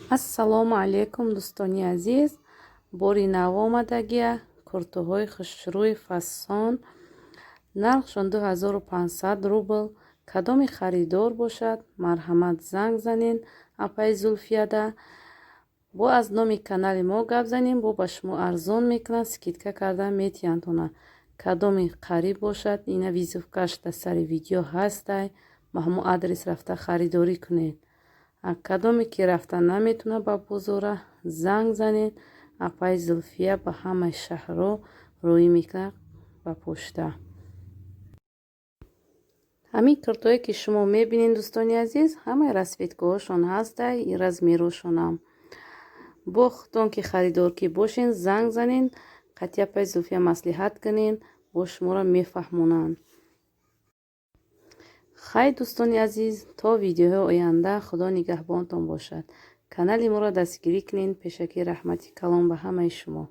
Ассалому алайкум, дӯстони азиз! Бори нав омадагия, куртаҳои хушрӯи фасон, нархшон 2500 рубл. Кадоме харидор бошад, марҳамат, занг занен апаи Зулфияда. Бо аз номи канали мо гап занем, бо ба шумо арзон мекунанд, скидка карда метиҳандтона. Кадоме қариб бошад, ина визиткаш дар сари видео ҳастай, ба ҳамон адрес рафта харидорӣ кунед. Кадоме ки рафта наметавонад ба бозора, занг занед. Апаи Зулфия ба ҳамаи шаҳрҳо роҳӣ мекунад ба пошта. Ҳамин куртое, ки шумо мебинед, дӯстони азиз, ҳамаи расцветкаҳошон ҳастай, размерҳошонам. Бо худтон ки харидор ки бошен, занг занед, қатъи апаи Зулфия маслиҳат кунед, бо шуморо мефаҳмонанд. Хай, дӯстони азиз, то видеоҳои оянда Худо нигаҳбонтон бошад. Канали моро дастгирӣ кунед. Пешакӣ раҳмати калон ба ҳамаи шумо.